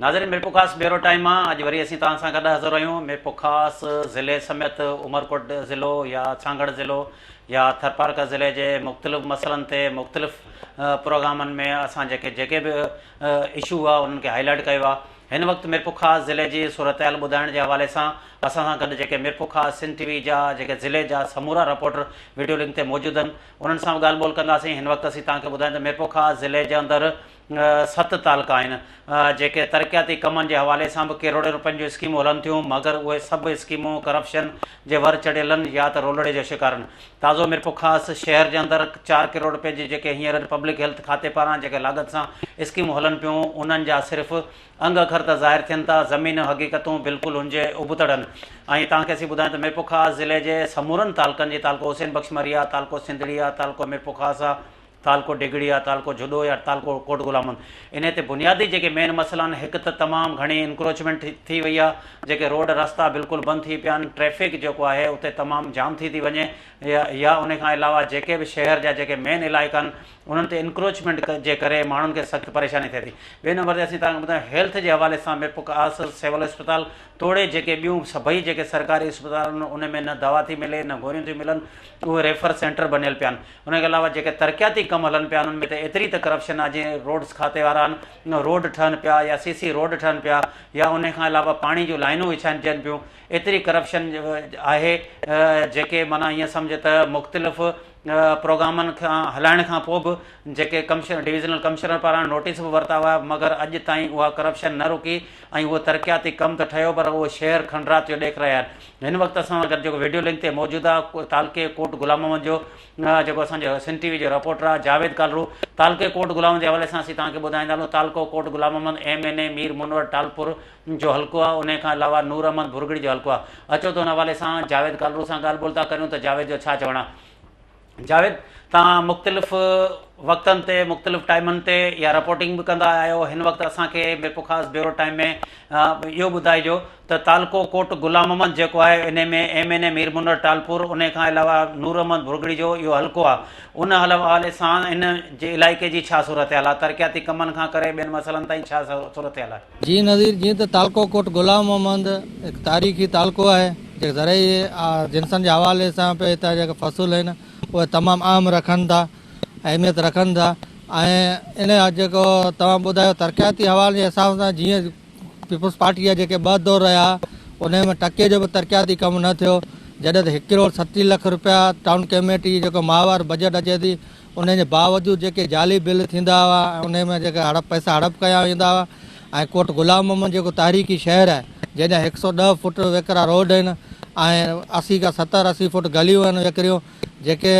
ناظرين Mirpurkhas bureau time مان اڄ وري اسين توهان سان گڏ حاضر آهيون ميرپورخاص ضلعي سميت عمرڪوٽ ضلعو يا سانگهڙ ضلعو يا ٿرپارڪر ضلعي جي مختلف مسئلن تي مختلف پروگرامن ۾ اسان جيڪي جيڪي به اشو هئا انهن کي هائي لائيٽ ڪيو آهي هن وقت ميرپورخاص ضلعي جي صورتحال ٻڌائڻ جي حوالي سان اسان سان گڏ جيڪي ميرپورخاص سنڌ ٽي وي جا جيڪي ضلعي جا سمورا رپورٽر وڊيو لنڪ تي موجود آهن انهن سان به ڳالهه ٻولهه ڪنداسين هن وقت اسين توهان کي ٻڌايون ته ميرپورخاص ضلعي جي اندر ست تعلقا آهن جيڪي ترقياتي ڪمن جي حوالي سان به ڪروڙين روپين جون اسڪيمون هلن ٿيون مگر اهي سڀ اسڪيمون ڪرپشن جي ور چڙهيلن يا ته رولڙي جو شڪار آهن تازو ميرپورخاص شهر جي اندر چار ڪروڙ روپين جي جيڪي هينئر پبلڪ هيلٿ کاتي پاران جيڪي لاڳت سان اسڪيمون هلن پيون انهن جا صرف انگ اکر ته ظاهر ٿين ٿا زمين حقيقتون بلڪل ان جي ابتڙ آهن ۽ توهان کي اسين ٻڌايون ته ميرپورخاص ضلعي جي سمورن تعلقن جي تعلقو حسين بخش مري آهي تعلقو سنڌڙي آهي تعلقو ميرپورخاص آهي تعلقو ڊگهڙي يا تعلقو جهڏو يا تعلقو ڪوٽ غلام محمد انهي تي بنيادي جيڪي مين مسئلا آهن هڪ ته تمام گهڻي انڪروچمينٽ ٿي وئي آهي جيڪي روڊ رستا بلڪل بند ٿي پيا آهن ٽريفڪ جيڪو آهي اتي تمام جام ٿي ٿي وڃي يا انهي کان علاوه جيڪي به شهر جا جيڪي مين علائقا آهن انهن تي انڪروچمينٽ جي ڪري ماڻهن کي سخت پريشاني ٿئي ٿي ٻئي نمبر تي اسين توهان کي ٻڌايون هيلٿ جي حوالي سان ميرپورخاص سول اسپتال توڙي جيڪي ٻيون سڀئي جيڪي سرڪاري اسپتال آهن ان ۾ نه دوا ٿي ملي نه گوريون ٿيون ملن اهي ريفر سينٽر بنيل پيا آهن ان کان علاوه جيڪي ترقياتي ڪم هلن پيا انهن ۾ ته ايتري ته ڪرپشن آهي جيئن روڊس کاتي وارا آهن روڊ ٺهن پيا يا سي سي روڊ ٺهن پيا يا ان کان علاوه پاڻي جون لائنون وڇائجن پيون ايتري ڪرپشن آهي جيڪي معنيٰ ائين سمجهه ته مختلف پروگرامن کان هلائڻ کان پوء به جيڪي ڪمشنر ڊويزنل ڪمشنر پاران نوٽيس به ورتا ويا مگر اڄ تائين اها ڪرپشن نه رڪي ۽ اهو ترقياتي ڪم ته ٺهيو پر اهو شهر کنڊرات جو ڏيک رهيا آهن هن وقت اسان سان گڏ جيڪو ويڊيو لنڪ تي موجود آهي تعلقي ڪوٽ غلام محمد جو جيڪو اسان جو سنڌ ٽي وي جو رپورٽر آهي جاويد ڪالرو تعلقي ڪوٽ غلام جي حوالي سان اسين توهان کي ٻڌائيندا هلون تعلقو ڪوٽ غلام محمد ايم اين اي مير منور ٽالپور جو حلقو آهي انهي کان علاوه نور احمد ڀرڳڙي جو حلقو آهي اچو ته ان حوالي سان جاويد ڪالرو سان ڳالهه ٻولهه ٿا ڪريون ته جاويد جو ڇا چوڻ آهي جاويد توهان مختلف وقتن تي مختلف ٽائمن تي اها رپورٽنگ به ڪندا آيا آهيو هن وقت اسان کي ميرپورخاص بيورو ٽائيم ۾ اهو ٻڌائجو ته تعلقو ڪوٽ غلام محمد جيڪو آهي انهي ۾ M N A Mir Munawar Talpur انهي کان علاوه نور احمد ڀرڳڙي جو اهو حلقو آهي ان حوالي سان ان جي علائقي جي ڇا صورتحال آهي ترقياتي ڪمن کان ڪري ٻين مسئلن تائين ڇا صورتحال آهي. جي نظير جيئن ته تعلقو ڪوٽ غلام محمد هڪ تاريخي تعلقو آهي جيڪي زرعي جنسن جي حوالي سان به هتان جا جيڪا فصل آهن اهي تمام اهم رکن ٿا اهميت رکن ٿا ۽ ان جيڪو توهان ٻڌايو ترقياتي حوالي جي حساب سان جيئن پيپلز پارٽي جا جيڪي ٻه دور رهيا انهي ۾ ٽڪي جو به ترقياتي ڪم نه ٿيو جڏهن ته هڪ ڪروڙ ستٽيهه لک روپيا ٽائون ڪميٽي جيڪو ماهوار بجيٽ اچي ٿي انهي جي باوجود جيڪي جعلي بل ٿيندا هئا ۽ انهي ۾ جيڪي هڙپ پئسا هڙپ ڪيا ويندا هئا ۽ ڪوٽ غلام محمد جيڪو تاريخي شهر آهي جنهن جا هڪ سئو ڏهه فوٽ ويڪرا روڊ آهن ۽ اسي کان ستر اسي فوٽ گليون آهن ويڪريون جيڪي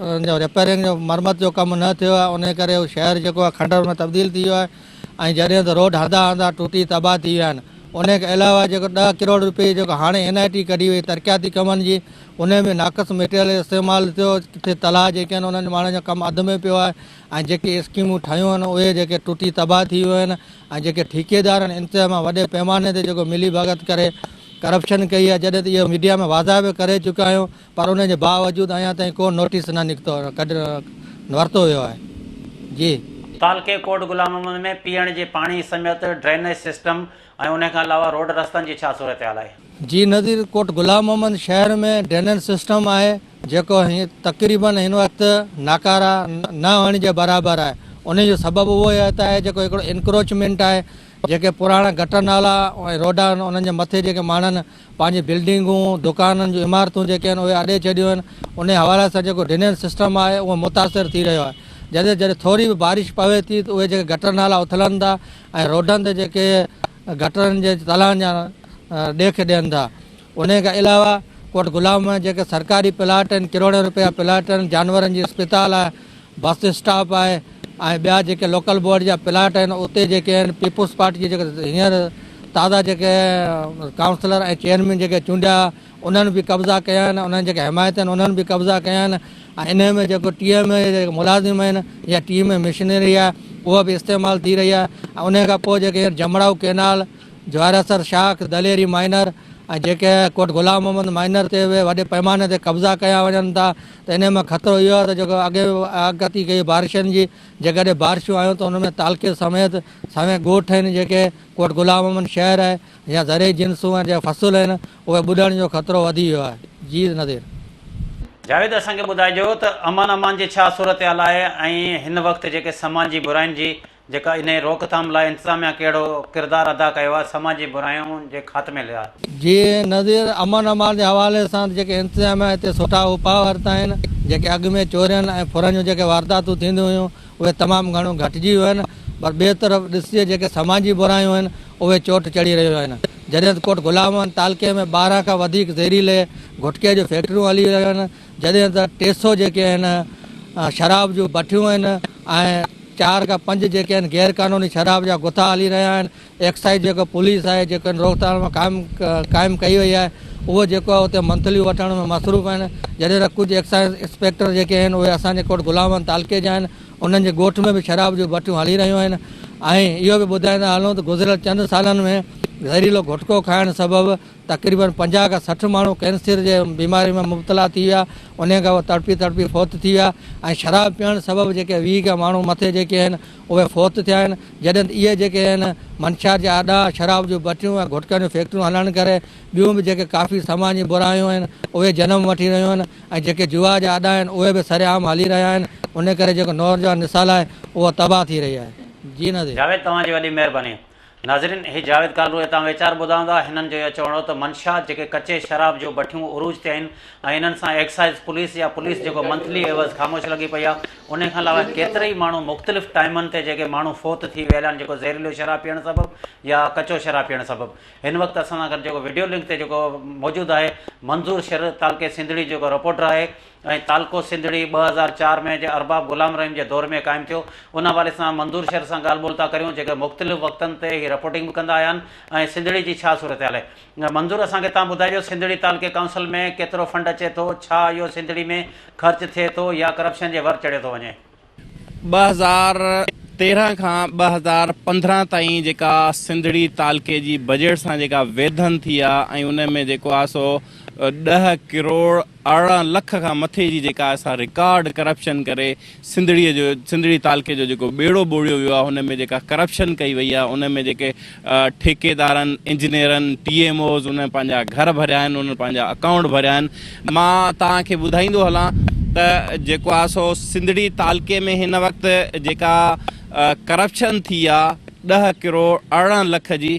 ان جو رپيئرنگ جو مرمت جو ڪم نه ٿيو آهي انهي ڪري هو شهر جيڪو آهي کنڊر ۾ تبديل ٿي ويو آهي ۽ جڏهن ته روڊ هنڌان هنڌان ٽوٽي تباهه ٿي ويا آهن انهي کان علاوه جيڪو ڏهه ڪروڙ روپيه جيڪو هاڻي اين آء ٽي ڪڍي وئي ترقياتي ڪمن جي انهي ۾ ناقص مٽيريل استعمال ٿيو، ڪٿي تلاء جيڪي آهن انهن ماڻهن جو ڪم اڌ ۾ پيو آهي ۽ جيڪي اسڪيمون ٺهيون آهن اهي جيڪي ٽٽي تباهه ٿي ويون آهن ۽ جيڪي ٺيڪيدار آهن انتها مان وڏي پيماني تي جيڪو ملي ڀڳت ڪري ڪرپشن ڪئي آهي جڏهن ته اهو ميڊيا ۾ واضح به ڪري چڪا آهيون پر انهي جي باوجود اڃا تائين ڪو نوٽيس نه نڪتو ڪڍ ورتو ويو آهي جي. تعلقي ڪوٽ غلام محمد ۾ پيئڻ جي پاڻي سميت ڊرينيج سسٽم ۽ انهي کان علاوه روڊ رستن جي ڇا صورتحال آهي؟ جي نظير ڪوٽ غلام محمد شهر ۾ ڊرينيج سسٽم آهي جيڪو تقريبن هن وقت ناڪاره نه هئڻ جي برابر آهي انهي جو سبب اهو ئي ته آهي جيڪو هڪڙو انڪروچمينٽ آهي جيڪي پراڻا گٽر نالا ۽ روڊ آهن انهن جي مٿي جيڪي ماڻهن پنهنجي بلڊنگون دڪانن جون عمارتون جيڪي آهن اهي اڏي ڇڏيون آهن انهي حوالي سان جيڪو ڊرينيج سسٽم آهي اهو متاثر ٿي رهيو آهي جڏهن جڏهن ٿوري به بارش پوي ٿي ته اهي جيڪي گٽر نالا اٿلن ٿا ۽ روڊن تي جيڪي گٽرن جي تلاهن جا ڏيک ڏين ٿا. انهي کان علاوه ڪوٽ غلام ۾ جيڪي سرڪاري پلاٽ آهن ڪروڙين روپيا پلاٽ آهن جانورن جي اسپتال آهي بس اسٽاپ آهي ۽ ٻيا جيڪي لوڪل بورڊ جا پلاٽ آهن اتي جيڪي آهن پيپلز پارٽي جي جيڪي هينئر تازا جيڪي ڪائونسلر ۽ چيئرمين جيڪي چونڊيا انهن به قبضا ڪيا آهن انهن جيڪي حمايت آهن انهن به قبضا ڪيا آهن ۽ انهي ۾ جيڪو ٽي ايم اي جا جيڪي ملازم آهن يا ٽي ايم اي مشنري آهي اها به استعمال ٿي رهي آهي ۽ انهي کان پوء جيڪي هينئر جمڙائو ڪينال، جواهرسر شاخ، دليري مائنر ۽ جيڪي ڪوٽ غلام محمد مائنر تي به وڏي پئماني تي قبضا ڪيا وڃن ٿا ته انهي مان خطرو اهو آهي ته جيڪو اڳي به اڳڪٿي ڪئي بارشن جي جيڪڏهن بارشون آيون ته ان ۾ تعلقي سميت سوين ڳوٺ آهن جيڪي ڪوٽ غلام محمد شهر آهي يا زرعي جنسون ۽ جيڪا فصل آهن اهي ٻڏڻ جو خطرو وڌي ويو آهي. جي نظير. جاويد اسان کي ٻڌائجو ته امن امان جي ڇا صورتحال آهي ۽ هن وقت جيڪي سماجي براين جي جيڪا انهي روڪٿام لاء انتظاميا ڪهڙو ڪردار ادا ڪيو آهي سماجي براين جي خاتمي لاء. جي نظير امن امان جي حوالي سان جيڪي انتظاميا هتي سٺا اپاء ورتا آهن جيڪي اڳ ۾ چورين ۽ ڦرن جون جيڪي وارداتون ٿينديون هيون اهي تمام گهڻو گهٽجي ويون آهن پر ٻئي طرف ڏسجي جيڪي سماجي برايون آهن اهي چوٽ چڙهي رهيون آهن جڏهن ته ڪوٽ غلام محمد تعلقي ۾ 12 کان وڌيڪ زهريلي گهٽڪي جون فيڪٽريون هلي رهيون آهن جڏهن ته 300 جيڪي آهن شراب جون بٺيون آهن ۽ چار کان پنج جيڪي آهن غير قانوني شراب جا گٿا هلي رهيا آهن ايڪسائيز جيڪو پوليس آهي جيڪو ان روڪٿام ۾ قائم قائم ڪئي وئي آهي اهو جيڪو آهي اتي منٿليون وٺڻ ۾ مصروف آهن جڏهن ته ڪجهه ايڪسائيز انسپيڪٽر جيڪي آهن اهي اسان جي ڪوٽ غلام محمد تعلقي جا آهن انهن جي ڳوٺ ۾ به شراب جون بٺيون هلي رهيون آهن ۽ اهو به ٻڌائيندا هلون ته گذريل چند سالن ۾ زهريلو گهٽڪو کائڻ سبب تقريبن 50 کان 60 ماڻهو ڪينسر جي بيماري ۾ مبتلا ٿي ويا، انهي کان پوء تڙپي تڙپي فوت ٿي ويا ۽ شراب پيئڻ سبب جيڪي 20 کان ماڻهو مٿي جيڪي آهن اهي فوت ٿيا آهن، جڏهن ته اهي جيڪي آهن منشيات جا اڏا، شراب جون بٺيون ۽ گهٽڪن جون فيڪٽريون هلڻ ڪري ٻيون به جيڪي ڪافي سماجي برايون آهن اهي جنم وٺي رهيون آهن ۽ جيڪي جوا جا اڏا آهن اهي به سرعام هلي رهيا آهن، انهي ڪري جيڪو نوجوان نسل آهي اهو تباهه ٿي رهي آهي. جي نظير. جاويد توهان جي وڏي مهرباني. ناظرين هي جاويد ڪالرو هتان ويچار ٻڌائندا هنن جو اهو چوڻ هو ته منشيات جيڪي ڪچي شراب جون بٺيون عروج تي آهن ۽ انهن سان ايڪسائيز پوليس يا پوليس جيڪو منٿلي عيوض خاموش لڳي پئي آهي انهي کان علاوه ڪيترائي ماڻهو مختلف ٽائيمن تي جيڪي ماڻهو فوت ٿي ويل آهن جيڪو زهريلو شراب پيئڻ سبب يا ڪچو شراب پيئڻ سبب هن وقت اسان سان گڏ جيڪو وڊيو لنڪ تي جيڪو موجود آهي منظور شر تعلقي سنڌڙي جيڪو رپورٽر آهي ۽ تعلقو سنڌڙي 2004 ۾ جي ارباب غلام رحيم جي دور ۾ قائم ٿيو ان حوالي سان منظور شر سان ڳالهه ٻولهه ٿا ڪريون جيڪي مختلف وقتن تي هي رپورٽنگ به ڪندا آيا آهن ۽ سنڌڙي جي ڇا صورتحال آهي منظور اسان کي تان ٻڌائجو سنڌڙي تعلقي ڪائونسل ۾ ڪيترو فنڊ اچي ٿو ڇا اهو سنڌڙي ۾ خرچ ٿئي ٿو يا ڪرپشن جي ور چڙهيو ٿو وڃي. 2013 کان 2015 تائين جيڪا سنڌڙي تعلقي جي بجيٽ سان جيڪا ويڌن ٿي آ ۽ ان ۾ جيڪو آ سو 10 ڪروڙ 18 لک کان مٿي جي جيڪا آ سا رڪارڊ ڪرپشن ڪري سنڌڙي جو سنڌڙي تعلقي جو جيڪو ٻيڙو ٻوڙيو ويو آ ان ۾ جيڪا ڪرپشن ڪئي وئي آ ان ۾ جيڪي ٺيڪيدارن انجنيئرن ٽي ايم اوز انهن پنهنجا گهر ڀريا آهن انهن پنهنجا اڪائونٽ ڀريا آهن مان توهان کي ٻڌائيندو هلان ته جيڪو آهي سو سنڌڙي تعلقي ۾ هن وقت جيڪا ڪرپشن ٿي آ 10 ڪروڙ 18 لک جي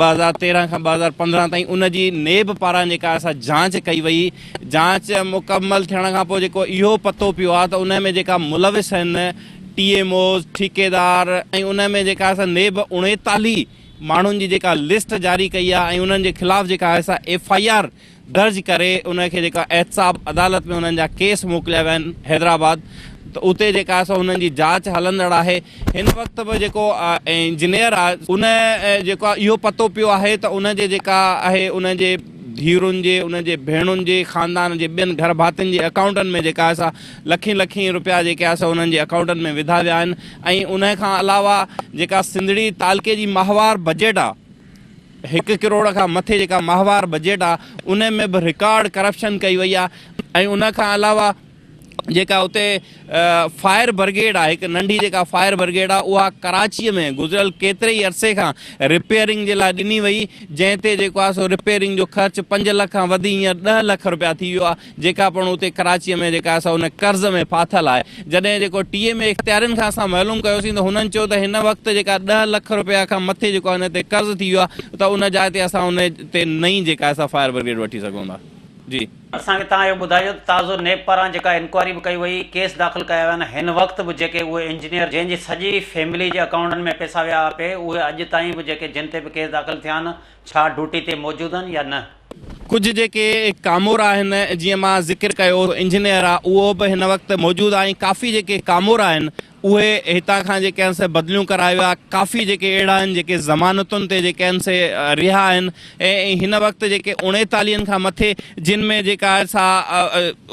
2013 کان 2015 تائين ان جي نيب پاران جيڪا آهي سا جانچ ڪئي وئي جانچ مڪمل ٿيڻ کان پوء جيڪو اهو پتو پيو آ ته ان ۾ جيڪا ملوث آهن ٽي ايم اوز، ٺيڪيدار ۽ ان ۾ جيڪا آهي سا نيب 39 ماڻهن جي جيڪا لسٽ جاري ڪئي آهي ۽ انهن جي خلاف جيڪا آهي سا ايف I R درج ڪري ان کي جيڪا احتساب عدالت ۾ انهن جا ڪيس موڪليا ويا آهن حيدرآباد ته اتي جيڪا آهي سا انهن جي جاچ هلندڙ آهي هن وقت به جيڪو انجنيئر آهي ان جيڪو اهو پتو پيو آهي ته ان جي جيڪا آهي ان جي ڌيئرن جي ان جي ڀيڻن جي خاندان جي ٻين گهر ڀاتين جي اڪائونٽن ۾ جيڪا آهي سا لکين لکين روپيا جيڪي آهي سو انهن جي اڪائونٽن ۾ وڌا ويا آهن ۽ ان کان علاوه جيڪا سنڌڙي تعلقي جي ماهوار بجيٽ آهي هڪ ڪروڙ کان مٿي جيڪا ماهوار بجيٽ آهي ان ۾ به رڪارڊ ڪرپشن ڪئي وئي آهي ۽ ان کان علاوه جيڪا اتي فائر برگيڊ آهي هڪ ننڍي جيڪا فائر برگيڊ آهي اها ڪراچيء ۾ گذريل ڪيتري ئي عرصي کان رپيئرنگ جي لاء ڏني وئي جنهن تي جيڪو آهي سو رپيئرنگ جو خرچ 5 لک کان وڌي هينئر 10 لک رپيا ٿي ويو آهي جيڪا پڻ اتي ڪراچيء ۾ جيڪا آهي سا ان قرض ۾ ڦاٿل آهي. جڏهن جيڪو ٽي ايم اي اختيارين کان اسان معلوم ڪيوسين ته هنن چيو ته هن وقت جيڪا 10 لک رپيا کان مٿي جيڪو آهي ان تي قرض ٿي ويو آهي ته ان جاء تي اسان ان تي نئين جيڪا آهي سا فائر برگيڊ وٺي سگهون ٿا. جي. اسان کي توهان اهو ٻڌايو ته تازو نيب پاران جيڪا انڪوائري به ڪئي وئي، ڪيس داخل ڪيا ويا آهن، هن وقت به جيڪي اهي انجنيئر جنهن جي سڄي فيملي جي اڪائونٽن ۾ پئسا ويا پئي اهي اڄ تائين به جيڪي جن تي به ڪيس داخل ٿيا آهن ڇا ڊيوٽي تي موجود آهن يا نه؟ ڪجهه جيڪي ڪامورا آهن جيئن مان ذڪر ڪيو انجنيئر آ اهو به هن وقت موجود آ ۽ ڪافي جيڪي ڪامورا آهن اهي هتان کان جيڪي آهن سي بدليون ڪرائي ويا ڪافي جيڪي اهڙا آهن جيڪي ضمانتن تي جيڪي آهن سي رهيا آهن ۽ هن وقت جيڪي اڻيتاليهن کان مٿي جن ۾ جيڪا آهي سا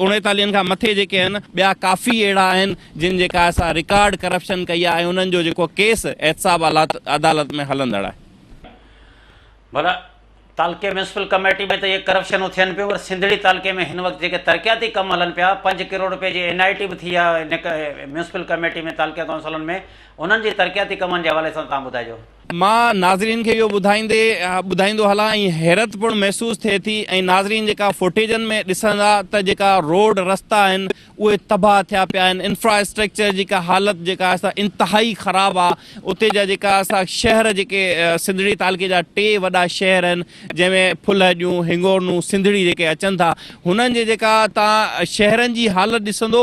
اڻيتاليهن کان مٿي جيڪي آهن ٻيا ڪافي اهڙا آهن جن جيڪا آهي سا رڪارڊ ڪرپشن ڪئي آهي ۽ انهن جو جيڪو ڪيس احتساب عدالت ۾ هلندڙ آهي. ڀلا. تعلقي ميونسپل ڪميٽي ۾ ته اهي ڪرپشنون ٿين پيون پر سنڌڙي تعلقي ۾ هن وقت جيڪي ترقياتي ڪم هلن پيا پنج ڪروڙ روپيه جي اين آء ٽي به ٿي آهي هن ميونسپل ڪميٽي ۾ تعلقي ڪائونسلن ۾ انهن جي ترقياتي ڪمن جي حوالي سان توهان ٻڌائجو. مان ناظرين کي اهو ٻڌائيندي ٻڌائيندو هلان ۽ حيرت پڻ محسوس ٿئي ٿي ۽ ناظرين جيڪا فوٽيجن ۾ ڏسندا ته جيڪا روڊ رستا آهن اهي تباهه ٿيا پيا آهن انفرا اسٽرڪچر جي ڪا حالت جيڪا آهي سا انتهائي خراب آهي اتي جا جيڪا سا شهر جيڪي سنڌڙي تعلقي جا ٽي وڏا شهر آهن جنهن ۾ ڦلهڏيون هنگورنو سنڌڙي جيڪي اچن ٿا هنن جي جيڪا تان شهرن جي حالت ڏسندو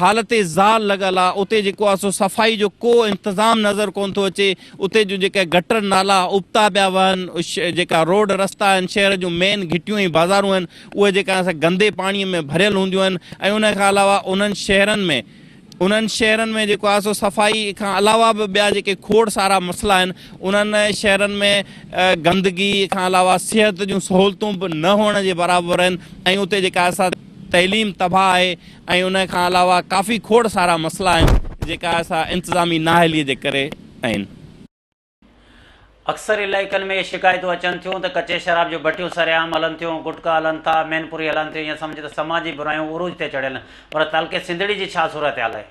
حالت زار لڳل آ اتي جيڪو آ سو صفائي جو ڪو انتظام نظر ڪون ٿو اچي اتي جون جيڪي گٽر نالا ابتا پيا وهن جيڪا روڊ رستا آهن شهر جون مين گهٽيون ۽ بازارون آهن اهي جيڪا آهن سا گندي پاڻي ۾ ڀريل هونديون آهن ۽ ان کان علاوه انهن شهرن ۾ انهن شهرن ۾ جيڪو آ سو صفائي کان علاوه به ٻيا جيڪي کوڙ سارا مسئلا آهن انهن شهرن ۾ گندگي کان علاوه صحت جون سهولتون به نه هئڻ جي برابر آهن ۽ اتي جيڪا آ سا تعليم تباهه آهي ۽ ان کان علاوه ڪافي کوڙ سارا مسئلا آهن جيڪا اسان انتظامي نااهلي جي ڪري آهن. اڪثر علائقن ۾ اهي شڪايتون اچن ٿيون ته ڪچي شراب جون بٺيون سرعام هلن ٿيون، گٽڪا هلن ٿا، مين پوري هلن ٿيون، ائين سمجهه ته سماجي برايون عروج تي چڙهيل آهن پر تعلقي سنڌڙي جي ڇا صورتحال آهي؟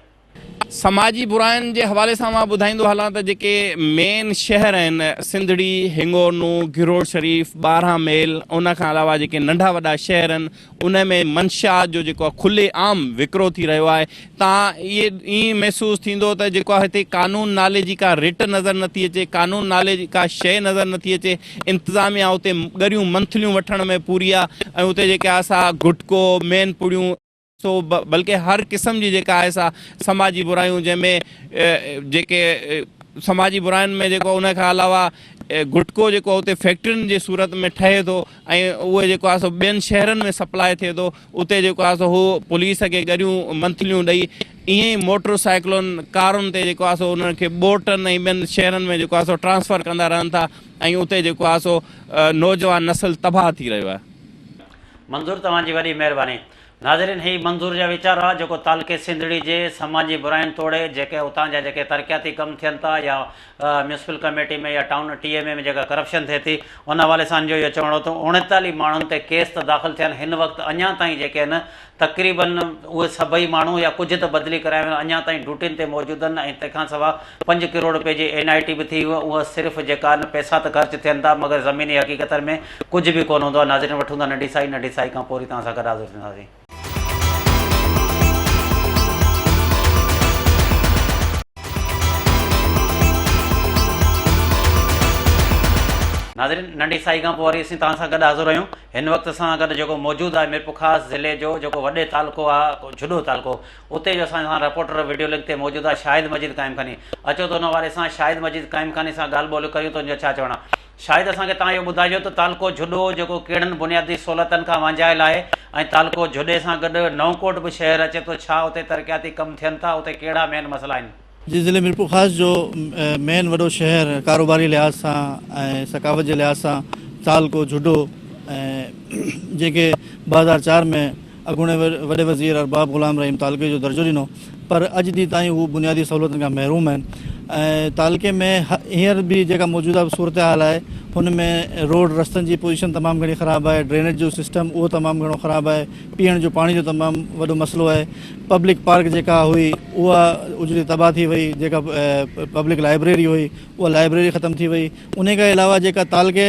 سماجي براين جي حوالي سان مان ٻڌائيندو هلان ته جيڪي مين شهر آهن سنڌڙي، هنگورنو، گروڙ شريف، 12 ميل ان کان علاوه جيڪي ننڍا وڏا شهر آهن ان ۾ منشيات جو جيڪو آهي کلي عام وڪرو ٿي رهيو آهي تان ائين محسوس ٿيندو ته جيڪو آهي هتي قانون نالي جي ڪا رٽ نظر نٿي اچي قانون نالي جي ڪا شيء نظر نٿي اچي انتظاميا اتي ڳريون منٿليون وٺڻ ۾ پوري آهي ۽ اتي جيڪي آهي سا گٽڪو مين پڙيون سو بلڪه هر قسم جي جيڪا آهي سا سماجي برايون جنهن ۾ جيڪي سماجي براين ۾ جيڪو ان کان علاوه گٽڪو جيڪو اتي فيڪٽرين جي صورت ۾ ٺهي ٿو ۽ اهو جيڪو آهي سو ٻين شهرن ۾ سپلاء ٿئي ٿو اتي جيڪو آهي سو هو پوليس کي ڳريون منٿليون ڏئي ائين ئي موٽر سائيڪلن ڪارن تي جيڪو آهي سو انهن کي ٻوٽن ۽ ٻين شهرن ۾ جيڪو آهي سو ٽرانسفر ڪندا رهن ٿا ۽ اتي جيڪو آهي سو نوجوان نسل تباهه ٿي رهيو آهي. منظور توهان جي وڏي مهرباني. ناظرين هي منظور جا ويچار هئا جيڪو تعلقي سنڌڙي جي سماجي براين توڙي جيڪي اتان جا جيڪي ترقياتي ڪم ٿين ٿا يا ميونسپل ڪميٽي ۾ يا ٽائون ٽي ايم اي ۾ جيڪا ڪرپشن ٿئي ٿي ان حوالي سان هن جو اهو چوڻ هو ته 39 ماڻهن تي ڪيس ته داخل ٿيا آهن هن وقت اڃا تائين جيڪي آهن تقريبن اهي سڀئي ماڻهو يا ڪجهه ته بدلي ڪرايا ويا اڃا تائين ڊيوٽين تي موجود آهن ۽ تنهن کان سواء پنج ڪروڙ رپئي جي اين آء ٽي به ٿي اها صرف جيڪا آهن پئسا ته خرچ ٿين ٿا مگر زميني حقيقتن ۾ ڪجهه به ڪونه هوندو آهي ناظرين وٺون ٿا ننڍي سائي ننڍي سائي کان پوء وري توهان سان گڏ حاضر ٿينداسين. ناظرين ننڍي سائي کان پوء وري اسين توهان سان گڏ حاضر آهيون هن وقت اسان سان گڏ جيڪو موجود آهي ميرپورخاص ضلعي جو جيڪو وڏي تعلقو آهي جھڏو تعلقو اتي جو اسان سان رپورٽر وڊيو لنڪ تي موجود آهي شاهد مجيد قائم خاني اچو ته ان واري سان شاهد مجيد قائم خاني سان ڳالهه ٻولهه ڪريون ته ان جو ڇا چوڻ آهي شاهد اسان کي توهان اهو ٻڌائجو ته تعلقو جھڏو جيڪو ڪهڙن بنيادي سهولتن کان وانجهايل آهي ۽ تعلقو جھڏي سان گڏ نئون ڪوٽ به شهر اچي ٿو ڇا اتي ترقياتي ڪم ٿين ٿا اتي ڪهڙا مين مسئلا آهن. جي ضلعي ميرپورخاص جو مين وڏو شهر ڪاروباري لحاظ سان ۽ ثقافت جي لحاظ سان تعلقو جهڏو ۽ جنهن کي 2004 ۾ اڳوڻي وڏي وزير ارباب غلام رحيم تعلقي جو درجو ڏنو پر اڄ ڏينهن تائين هو بنيادي سهولتن کان محروم آهن ۽ تعلقي ۾ هينئر به جيڪا موجوده صورتحال آهي هن ۾ روڊ رستن جي پوزيشن تمام گهڻي خراب آهي ڊرينيج جو سسٽم اهو تمام گهڻو خراب آهي پيئڻ جو پاڻي جو تمام وڏو مسئلو آهي پبلڪ پارڪ جيڪا هئي اها اجڙي تباهه ٿي وئي جيڪا پبلڪ لائبريري هئي اها لائبريري ختم ٿي وئي انهي کان علاوه جيڪا تعلقي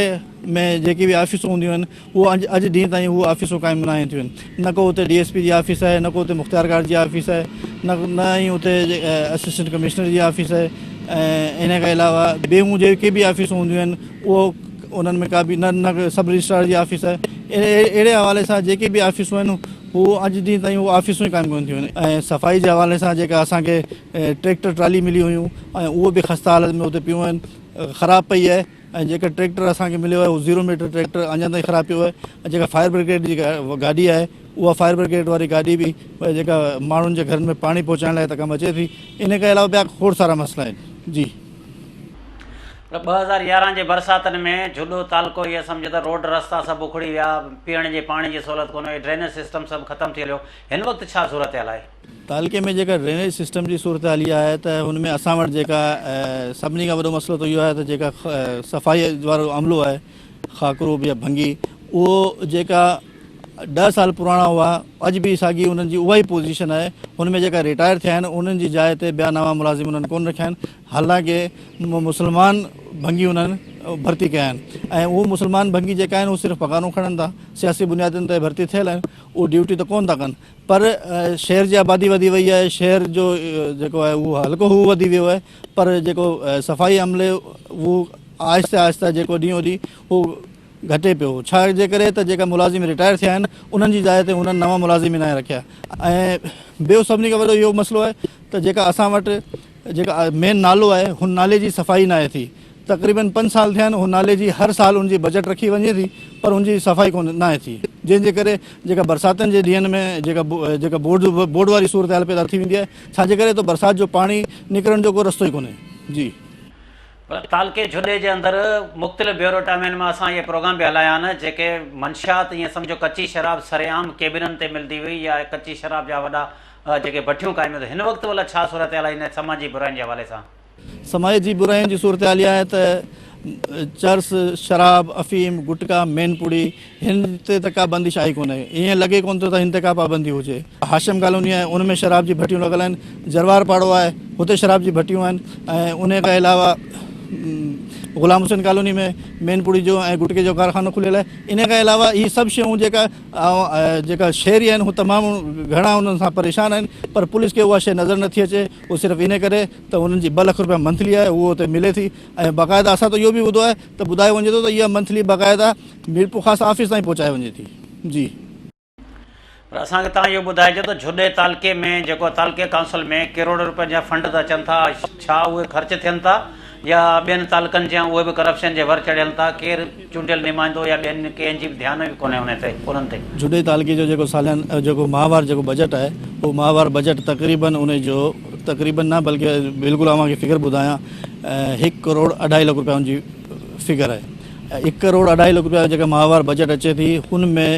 ۾ جيڪي به آفيسون هونديون آهن اهو اڄ ڏينهن تائين اهو آفيسون قائم ناهن ٿيون آهن نه ڪو اتي ڊي ايس پي جي آفيس آهي نه ڪو اتي مختيارڪار جي آفيس آهي نه نه ئي اتي اسسٽنٽ ڪمشنر جي آفيس آهي ۽ ان کان علاوه ٻيون جيڪي به آفيسون هونديون آهن اهو انهن ۾ ڪا به نه نه سب رجسٽرار جي آفيس آهي اهڙي حوالي سان جيڪي به آفيسون آهن هو اڄ ڏينهن تائين هو آفيسون ئي قائم ڪونه ٿيون آهن ۽ صفائي جي حوالي سان جيڪا اسان کي ٽريڪٽر ٽرالي ملي هيون ۽ اهو به خسته حالت ۾ اتي پيون آهن خراب پئي آهي ۽ جيڪا ٽريڪٽر اسان کي مليو آهي اهو زيرو ميٽر ٽريڪٽر اڃا تائين خراب پيو آهي ۽ جيڪا فائر برگيڊ جي گاڏي آهي اها فائر برگيڊ واري گاڏي به جيڪا ماڻهن جي گهرن ۾ پاڻي پهچائڻ لاء ته ڪم اچي ٿي ان کان علاوه ٻيا کوڙ سارا مسئلا آهن جي. 2011 جي برساتن ۾ جهڏو تعلقو ايئن سمجهه ته روڊ رستا سڀ اکڙي ويا، پيئڻ جي پاڻي جي سهولت ڪونه هئي، ڊرينيج سسٽم سڀ ختم ٿي هليو، هن وقت ڇا صورتحال آهي؟ تعلقي ۾ جيڪا ڊرينيج سسٽم جي صورتحال اها آهي ته هن ۾ اسان وٽ جيڪا سڀني کان وڏو مسئلو ته اهو آهي ته جيڪا صفائي وارو عملو آهي خاڪروب يا ڀنگي اهو جيڪا ڏهه سال پراڻا هئا اڄ به ساڳي انهن جي اها ئي پوزيشن آهي هن ۾ جيڪا رٽائر ٿيا آهن انهن جي جاء تي ٻيا نوان ملازم انهن ڪونه رکيا آهن حالانڪه مسلمان ڀنگي انهن ڀرتي ڪيا آهن ۽ اهو مسلمان ڀنگي جيڪا آهن اهو صرف پگهارون کڻن ٿا سياسي بنيادن تي ڀرتي ٿيل آهن اهو ڊيوٽي ته ڪونه ٿا ڪن پر شهر جي آبادي وڌي وئي آهي شهر جو جيڪو آهي اهو حلقو هو وڌي ويو آهي پر جيڪو صفائي عملي اهو آهستي آهستي جيڪو ڏينهون ڏينهن اهو گهٽي پيو ڇا جي ڪري ته جيڪا ملازم رٽائر ٿيا آهن انهن جي جاء تي انهن نوان ملازم ئي ناهن رکيا ۽ ٻيو سڀني کان وڏو اهو مسئلو آهي ته جيڪا اسان وٽ جيڪا مين نالو آهي هن نالي جي صفائي ناهي ٿي تقريبن پنج سال ٿيا آهن هن نالي جي هر سال ان جي بجيٽ رکي وڃي ٿي پر ان جي صفائي ڪونه ناهي ٿي جنهن جي ڪري جيڪا برساتن جي ڏينهن ۾ جيڪا جيڪا بورڊ بورڊ واري صورتحال پيدا ٿي ويندي آهي ڇا جي ڪري ته برسات جو پاڻي نڪرڻ جو ڪو رستو ئي ڪونهي جي. پر تعلقي جهڏي جي اندر مختلف بيوروٽامين مان اسان اهي پروگرام به هلايا آهن جيڪي منشيات ائين سمجهو ڪچي شراب سرعام ڪيبنن تي ملدي هئي يا ڪچي شراب جا وڏا جيڪي بٺيون قائم هيون هن وقت ڀلا ڇا صورتحال آهي ان سماجي براين جي حوالي سان؟ سماجي براين جي صورتحال اها آهي ته چرس، شراب، افيم، گٽڪا، مين پڙي هن تي ته ڪا بندش آئي ڪونهي ائين لڳي ڪونه ٿو ته هن تي ڪا پابندي هجي. هاشم ڪالوني آهي ان ۾ شراب جي ڀٽيون لڳل آهن، جروار پاڙو آهي هتي شراب جي ڀٽيون آهن ۽ انهي کان علاوه غلام حسين ڪالوني ۾ مين پڙي جو ۽ گٽڪي جو ڪارخانو کليل آهي انهي کان علاوه هي سڀ شيون جيڪا جيڪا شهري آهن هو تمام گهڻا انهن سان پريشان آهن پر پوليس کي اها شيء نظر نٿي اچي اهو صرف انهي ڪري ته انهن جي ٻه لک روپيا منٿلي آهي اهو اتي ملي ٿي ۽ باقاعده اسان ته اهو به ٻڌو آهي ته ٻڌايو وڃي ٿو ته اها منٿلي باقاعده ميرپورخاص آفيس تائين پهچائي وڃي ٿي جي. پر اسان کي توهان اهو ٻڌائجو ته جهڏي تعلقي ۾ جيڪو تعلقي ڪائونسل ۾ ڪروڙين روپين جا فنڊ ته اچن ٿا ڇا اهي خرچ ٿين ٿا يا ٻين تعلقن جيان اهي به ڪرپشن جي ور چڙهيل ٿا ڪير چونڊيل نمائندو يا ٻين ڪنهن جي به ڌيان به ڪونهي انهي تي انهن تي. جهڏي تعلقي جو جيڪو ساليانه جيڪو ماهوار جيڪو بجيٽ آهي اهو ماهوار بجيٽ تقريبن انهي جو تقريبن نه بلڪه بلڪل اوهان کي فگر ٻڌايان هڪ ڪروڙ اڍائي لک روپيا ان جي فگر آهي هڪ ڪروڙ اڍائي لک روپيا جيڪا ماهوار بجيٽ اچي ٿي ان ۾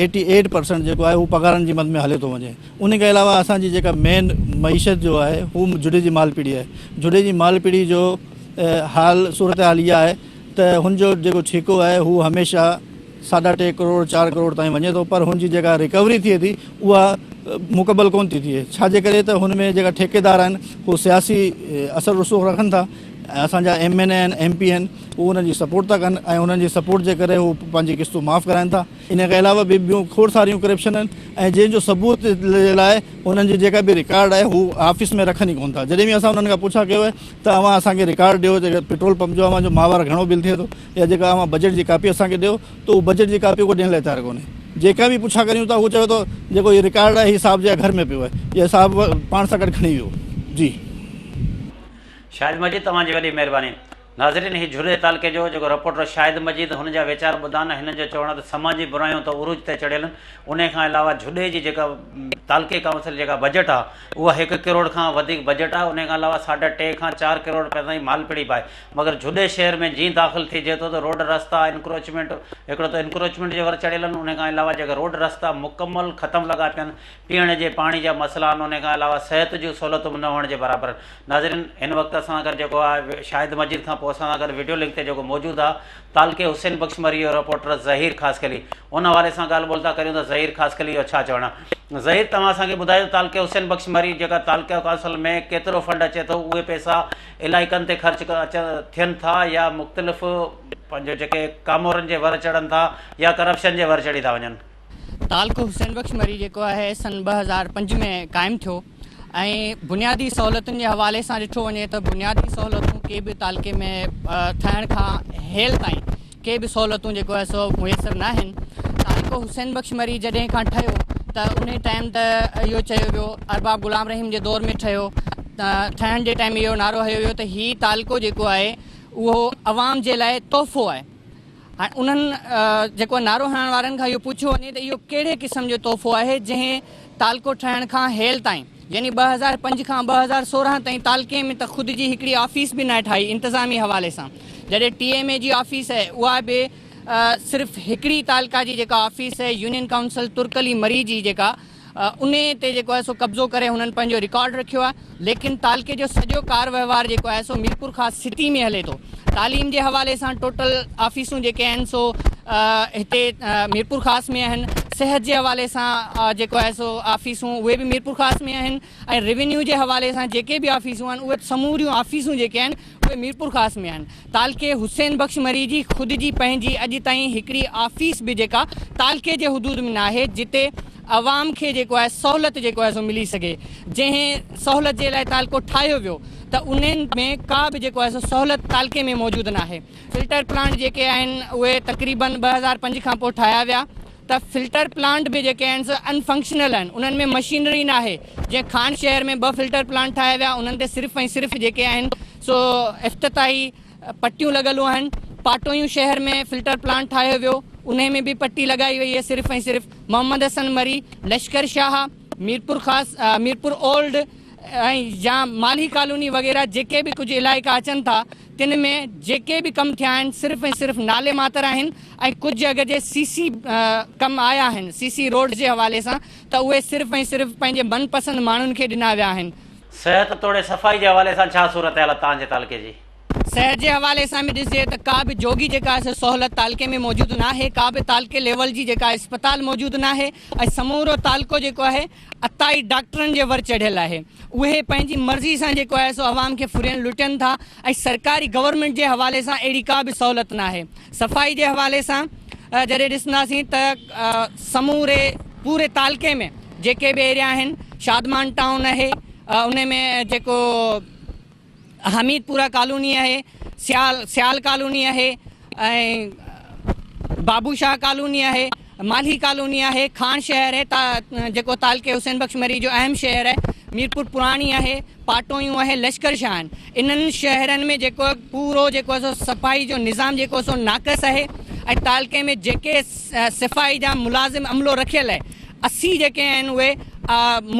ايٽي ايٽ پرسنٽ جيڪو آهي هو پگهارن جي مد ۾ هلي ٿو وڃي ان کان علاوه اسان جي جيڪا مين معيشت جو آهي هو جهڏي جي مال پيڙي آهي جهڏي جي مال پيڙي جو حال صورتحال اها آهي ته هن جو جيڪو ٺيڪو آهي هو هميشه ساڍا ٽي ڪروڙ چار ڪروڙ تائين وڃي ٿو پر هن جي جيڪا ريڪوري ٿئي ٿي اها مڪمل ڪونه ٿي ٿئي ڇا جي ڪري ته هن ۾ جيڪا ٺيڪيدار آهن هو سياسي اثر رسوخ رکن ٿا ۽ اسان جا ايم اين اي آهن ايم پي آهن هو انهن جي سپورٽ ٿا ڪن ۽ انهن جي سپورٽ جي ڪري هو پنهنجي قسطون معاف ڪرائن ٿا ان کان علاوه به ٻيون کوڙ ساريون ڪرپشن آهن ۽ جنهن جو ثبوت جي لاء انهن جي جيڪا به رڪارڊ آهي هو آفيس ۾ رکن ئي ڪونه ٿا جڏهن به اسان انهن کان پڇا ڪيو آهي ته اوهان اسان کي رڪارڊ ڏيو جيڪا پيٽرول پمپ جو اوهان جو ماهوار گهڻو بل ٿئي ٿو يا جيڪا اوهان بجيٽ جي ڪاپي اسان کي ڏيو ته هو بجيٽ جي ڪاپي ڪو ڏيڻ لاء تيار ڪونهي جيڪا به پڇا ڪريون ٿا هو چوي ٿو جيڪو هي رڪارڊ آهي هي صاحب جي گهر ۾ پيو آهي يا صاحب پاڻ سان گڏ کڻي ويو جي. شاهد مجيد توهان جي وڏي مهرباني. ناظرين هي جهري تعلقي جو جيڪو رپورٽر شاهد مجيد هن جا ويچار ٻڌا نه هنن جو چوڻ آهي ته سماجي برايون ته عروج تي چڙهيل آهن انهي کان علاوه جهڏي جي جيڪا تعلقي ڪائونسل جيڪا بجيٽ آهي اها هڪ ڪروڙ کان وڌيڪ بجيٽ آهي انهي کان علاوه ساڍا ٽي کان چار ڪروڙ رپيا تائين مال پڙي به آهي مگر جهڏي شهر ۾ جئين داخل ٿيجي ٿو ته روڊ رستا انڪروچمينٽ هڪڙو ته انڪروچمينٽ جي ور چڙهيل آهن انهي کان علاوه جيڪا روڊ رستا مڪمل ختم لڳا پيا آهن پيئڻ جي پاڻي جا مسئلا آهن انهي کان علاوه صحت جون سهولتون به نه هئڻ جي برابر آهن ناظرين هن وقت اسان سان گڏ جيڪو آهي شاهد مجيد کان پوء اسان سان گڏ وڊيو لنڪ تي جيڪو موجود آهي تعلقي حسين بخش مري جو رپورٽر ظهير خاصخيلي ان حوالي سان ڳالهه ٻولهه ٿا ڪريون ته ظهير خاصخيلي جو ڇا چوڻ آهي ظهير توهان اسان کي ٻڌايو تعلقي حسين بخش مري جيڪا تعلقه ڪائونسل ۾ ڪيترو فنڊ اچي ٿو اهي پئسا علائقن تي خرچ ٿين ٿا يا مختلف پنهنجو جيڪي ڪامورن جي ور چڙهن ٿا يا ڪرپشن جي ور چڙهي ٿا وڃن. تعلقو حسين بخش مري جيڪو آهي سن 2005 ۾ قائم ٿيو ۽ بنيادي سهولتن جي حوالي سان ڏٺو وڃي ته بنيادي سهولتون ڪي به تعلقي ۾ ٺهڻ کان هيل تائين ڪي به سهولتون جيڪو آهي سو ميسر نه آهن تعلقو حسين بخش مري جڏهن کان ٺهيو ته انهي ٽائيم ته اهو چيو ويو ارباب غلام رحيم جي دور ۾ ٺهيو ته ٺهڻ جي ٽائيم اهو نعرو هنيو ويو ته هي تعلقو جيڪو آهي اهو عوام جي لاء تحفو آهي هاڻي انهن جيڪو نعرو هڻڻ وارن کان اهو پڇيو وڃي ته اهو ڪهڙي قسم جو تحفو آهي جنهن تعلقو ٺهڻ کان هيل تائين يعني 2005 کان 2016 تائين تعلقي ۾ ته خود جي هڪڙي آفيس به ناهي ٺاهي انتظامي حوالي سان جڏهن ٽي ايم اي جي آفيس آهي اها به صرف هڪڙي تعلقه جي جيڪا آفيس آهي يونين ڪائونسل ترڪ علي مري جي جيڪا انهي تي جيڪو آهي سو قبضو ڪري هنن پنهنجو رڪارڊ رکيو آهي ليڪن تعلقي جو سڄو ڪار وهنوار جيڪو آهي سو ميرپورخاص سٽي ۾ هلي ٿو. تعليم جي حوالي سان ٽوٽل آفيسون جيڪي آهن سو هتي ميرپورخاص ۾ آهن، صحت جي حوالي سان جيڪو آهي سو آفيسون اهي به ميرپورخاص ۾ آهن ۽ روينيو جي حوالي سان جيڪي به آفيسون آهن اهي سموريون آفيسون جيڪي آهن اهي ميرپورخاص ۾ آهن. تعلقي حسين بخش مري جي خود جي پنهنجي اڄ تائين هڪڙي آفيس به جيڪا تعلقي جي حدود ۾ ناهي جتي عوام کي جيڪو آهي سهولت جيڪو آهي سو ملي سگهي جنهن سهولت جي لاء تعلقو ٺاهيو ويو ته انهن ۾ ڪا به جيڪو آهي سو سهولت تعلقي ۾ موجود ناهي فلٽر پلانٽ جيڪي آهن اهي تقريبن 2005 کان پوء ٺاهيا ويا ته فلٽر پلانٽ به جيڪي آهن سو ان فنڪشنل آهن انهن ۾ مشينري ناهي جنهن خان شهر ۾ ٻه فلٽر پلانٽ ٺاهيا ويا انهن تي صرف ۽ صرف جيڪي آهن سو افتتاحي پٽيون لڳل آهن پاٽويون شهر ۾ فلٽر پلانٽ ٺاهيو ويو انهي ۾ به پٽي لڳائي وئي آهي صرف ۽ صرف محمد حسن مري، لشڪر شاهه، ميرپورخاص، ميرپور اولڊ ۽ يا مالهي ڪالوني وغيره جيڪي به ڪجهه علائقا اچن ٿا تن ۾ جيڪي به ڪم ٿيا آهن صرف ۽ صرف نالي ماتر آهن ۽ ڪجهه اگر جي سي سي ڪم آيا آهن سي سي روڊز جي حوالي سان ته اهي صرف ۽ صرف پنهنجي من پسند ماڻهن کي ڏنا ويا آهن. صحت توڙي صفائي جي حوالي سان ڇا صورتحال آهي توهان جي تعلقي جي؟ صحت جي حوالي سان به ڏسجي ته ڪا به جوڳي جيڪا آهي سو سهولت تعلقي ۾ موجود ناهي، ڪا به تعلقي ليول جي جيڪا اسپتال موجود ناهي ۽ سمورو تعلقو جيڪو آهي عطائي ڊاڪٽرن جي ور چڙهيل آهي، اهي پنهنجي مرضي سان جيڪو آهي سو عوام کي ڦرين لٽين ٿا ۽ سرڪاري گورنمينٽ جي حوالي سان اهڙي ڪا به سهولت ناهي. صفائي جي حوالي سان جڏهن ڏسنداسين ته سموري پوري تعلقي ۾ جيڪي به ايريا آهن شادمان ٽائون آهي ان ۾ جيڪو حميد پورا ڪالوني آهي، سيال سيال ڪالوني آهي ۽ بابو شاهه ڪالوني آهي، مالهي ڪالوني آهي، کاڻ شهر آهي تا جيڪو تعلقي حسين بخش مري جو اهم شهر آهي، ميرپور پراڻي آهي، پاٽويون آهي، لشڪر شاهه آهن. انهن شهرن ۾ جيڪو پورو جيڪو سو صفائي جو نظام جيڪو سو ناقص آهي ۽ تعلقي ۾ جيڪي صفائي جا ملازم عملو رکيل آهي 80 جيڪي آهن اهي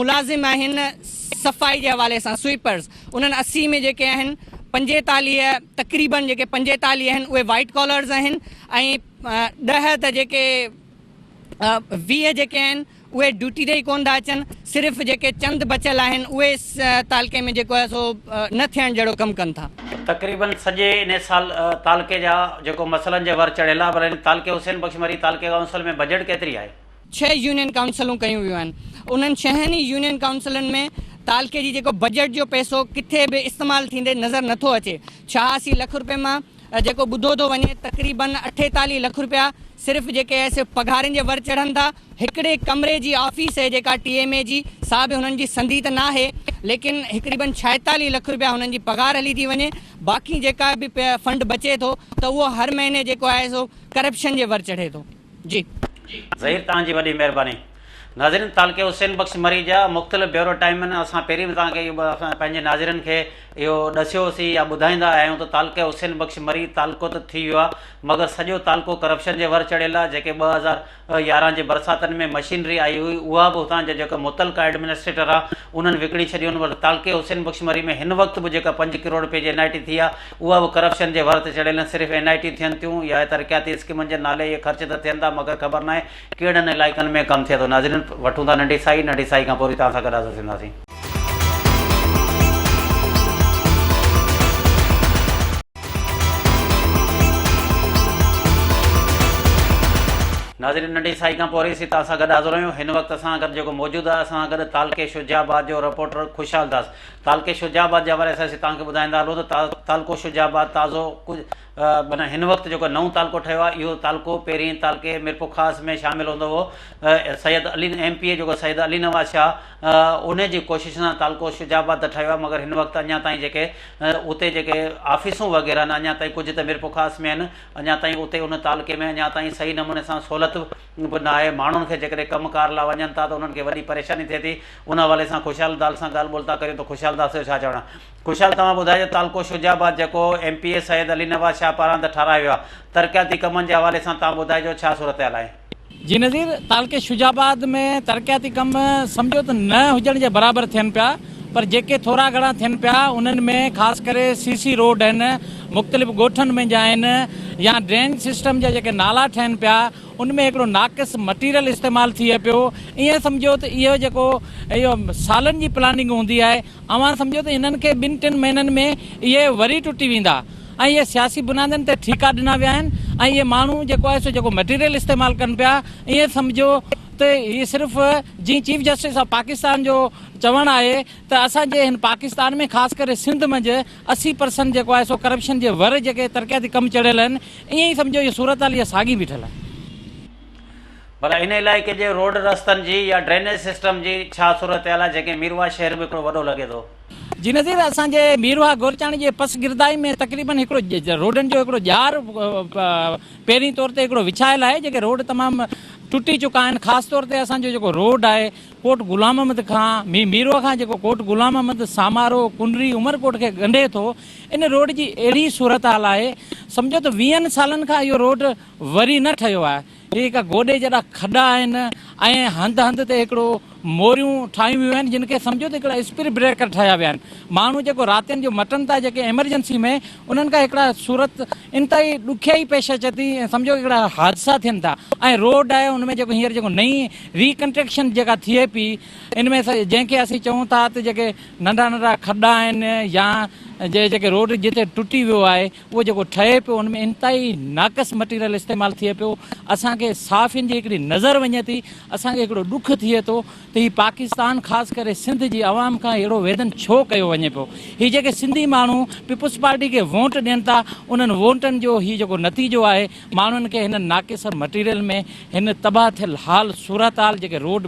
ملازم آهن صفائي جي حوالي سان سوئيپرز انهن 80 ۾ جيڪي آهن 45 تقريبن جيڪي 45 آهن اهي وائيٽ ڪالرز آهن ۽ 10 ته جيڪي 20 جيڪي آهن اهي ڊيوٽي تي ئي ڪونه ٿا اچن صرف جيڪي چند بچيل آهن اهي تعلقي ۾ جيڪو آهي سو نه ٿيڻ جهڙو ڪم ڪن ٿا. تقريبن سڄي انهي سال تعلقي جا جيڪو مسئلن جي ور چڙهيل آهي پر ان تعلقي حسين بخش مري تعلقي ڪائونسل ۾ بجيٽ ڪيتري آهي؟ ڇهه يونين ڪائونسلون ڪيون ويون آهن انهن ڇهن ئي يونين ڪائونسلن ۾ تعلقي جي جيڪو بجيٽ جو پئسو ڪٿي به استعمال ٿيندي نظر نٿو اچي 86 لک روپين مان جيڪو ٻڌو ٿو وڃي تقريبن 48 لک روپيا صرف جيڪي آهي سي پگهارين جي ور چڙهن ٿا هڪڙي ڪمري جي آفيس آهي جيڪا ٽي ايم اي جي سا به هنن جي سندي ته ناهي ليڪن تقريبن 46 لک روپيا هنن جي پگهار هلي ٿي وڃي باقي جيڪا به فنڊ بچي ٿو ته اهو هر مهيني جيڪو آهي سو ڪرپشن جي ور چڙهي ٿو. جي. ظهير توهان جي وڏي مهرباني. ناظرين تعلقي حسين بخش مري جا مختلف بيورو ٽائيمن اسان پهرين به توهان کي اهو اسان پنهنجي ناظرين کي اهو ڏسيو سي يا ٻڌائيندا آيا آهيون ته تعلقي حسين بخش مري تعلقو ته ٿي ويو آهي مگر سڄو تعلقو ڪرپشن جي ور چڙهيل آهي جيڪي 2011 جي برساتن ۾ مشينري آئي هئي اها به هتان جا جيڪا متعلقه ايڊمنسٽريٽر آهي انهن وڪڻي ڇڏيون پر تعلقي حسين بخش مري ۾ هن وقت به جيڪا 5 ڪروڙ رپئي جي اين I ٽي ٿي آهي اها به ڪرپشن جي ور تي چڙهيل آهن صرف اين I ٽيون ٿين ٿيون يا ترقياتي اسڪيمن جي نالي اهي خرچ ته ٿين ٿا مگر خبر ناهي ڪهڙن علائقن ۾ ڪم ٿئي ٿو ناظرين وٺون ٿا ننڍي سائي ننڍي سائي کان پوء وري توهان سان گڏ حاضر ٿينداسين. ناظرين ننڍي سائي کان پوء وري اسين توهان سان گڏ حاضر آهيون هن وقت اسان گڏ جيڪو موجود آهي اسان گڏ تعلقي شجاع آباد جو رپورٽر خوشحال داس تعلقي شجاع آباد جي حوالي سان اسين توهان کي ٻڌائيندا هلون ته تعلقو شجاع آباد تازو ڪجهه معنيٰ هن وقت جيڪو نئون تعلقو ٺهيو آهي اهو تعلقو پهرين تعلقي ميرپورخاص ۾ شامل هوندو هو سيد علي ايم پي اي جيڪو سيد علي نواز شاهه ان جي ڪوشش سان تعلقو شجاع آباد ته ٺهيو آهي مگر هن وقت اڃا تائين جيڪي اتي جيڪي آفيسون وغيره آهن اڃا تائين ڪجهه ته ميرپورخاص ۾ آهن اڃا تائين اتي ان تعلقي ۾ اڃا تائين صحيح نموني سان سهولت به ناهي ماڻهن کي جيڪڏهن ڪم ڪار لاء وڃن ٿا ته انهن کي وڏي پريشاني ٿئي ٿي ان حوالي سان خوشحال دال سان ڳالهه ٻولهه ٿا ڪريون ته خوشحال داس جو ڇا چوڻ آهي خوشحال توهان ٻڌايو تعلقو شجاع آباد جيڪو ايم پي اي سيد علي نواز شاهه پاران ته ٺهرايو ويو آهي ترقياتي ڪمن جي حوالي سان توهان ٻڌائجو ڇا صورتحال آهي. جي نظير تعلقي شجاع آباد ۾ ترقياتي ڪم سمجهو ته نه هجڻ جي برابر ٿين پيا پر جيڪي ٿورا گهڻا ٿين پيا انهن ۾ خاص ڪري سي سي روڊ آهن مختلف ڳوٺن ۾ جا آهن يا ڊرين سسٽم جا جيڪي نالا ٺهن پيا ان ۾ هڪڙو ناقص مٽيريل استعمال ٿئي پيو ائين سمجهو ته اهو جيڪو اهو سالن جي پلاننگ هوندي آهي اوهان سمجهو ته انهن کي ٻن ٽن مهينن ۾ اهي وري ٽٽي ويندا ۽ اهي سياسي بنيادن تي ٺيڪا ڏنا ويا آهن ۽ اهي ماڻهو جيڪو آهي سو جيڪو مٽيريل استعمال ڪن پيا ائين سمجهو ته هي صرف جيئن چيف جسٽس آف پاڪستان جو چوڻ آهي ته اسان جي هن پاڪستان ۾ خاص ڪري سنڌ منجهه 80 پرسنٽ جيڪو آهي سو ڪرپشن جي ور جيڪي ترقياتي ڪم چڙهيل آهن ائين ئي سمجهو اها صورتحال اها ساڳي بيٺل آهي. ڀلا ان علائقي جي روڊ رستن جي يا ڊرينيج سسٽم جي ڇا صورتحال آهي جنهن کي ميرواهه شهر به هڪڙو وڏو لڳي ٿو. جي نظير اسان جي ميرواهه گورچاڻي جي پسگردائي ۾ تقريبن هڪڙو روڊن جو هڪڙو ڄار پهرين طور تي هڪڙو وڇايل آهي جيڪي روڊ تمام ٽٽي چڪا آهن خاص طور تي اسان جو جيڪو روڊ آهي ڪوٽ غلام محمد کان ميرواهه کان جيڪو ڪوٽ غلام محمد، سامارو، ڪنري، عمرڪوٽ کي ڳنڍي ٿو، ان روڊ جي اهڙي صورتحال آهي، سمجهو ته ويهن سالن کان اهو روڊ وري نه ٺهيو آهي. هي هڪ گوڏي جيڏا کڏا آهن ۽ هنڌ هنڌ تي هڪڙو موريون ٺاهيون ويون آهن، جن کي سمجهو ته هڪڙا اسپيڊ بريڪر ٺاهيا ويا آهن. ماڻهو جيڪو راتين جو مٽن ٿا جيڪي ايمرجنسي ۾ انهن کان هڪڙا صورت انتهائي ڏکيائي پيش اچي ٿي ۽ سمجهو هڪڙا حادثا ٿين ٿا ۽ روڊ آهي ان ۾ جيڪو هينئر جيڪو نئين ريڪنٽرڪشن جيڪا ٿئي پئي ان ۾ جنهن کي اسين چئون ٿا ته جيڪي ننڍا ننڍا کڏا آهن يا جيڪي روڊ جتي ٽٽي ويو آهي اهو جيڪو ٺهي پيو ان ۾ انتهائي ناقص مٽيريل استعمال ٿئي پيو اسان کي صحافين جي هڪڙي نظر وڃي ٿي اسان کي هڪڙو ڏک ٿئي ٿو ته هي پاڪستان خاص ڪري سنڌ جي عوام کان اهڙو ويڌن ڇو ڪيو وڃي پيو؟ هي جيڪي سنڌي ماڻهو پيپلز پارٽي کي وونٽ ڏين ٿا انهن وونٽن جو هي جيڪو نتيجو آهي ماڻهن کي هن ناقص مٽيريل ۾ هن تباهه ٿيل حال صورتحال جيڪي روڊ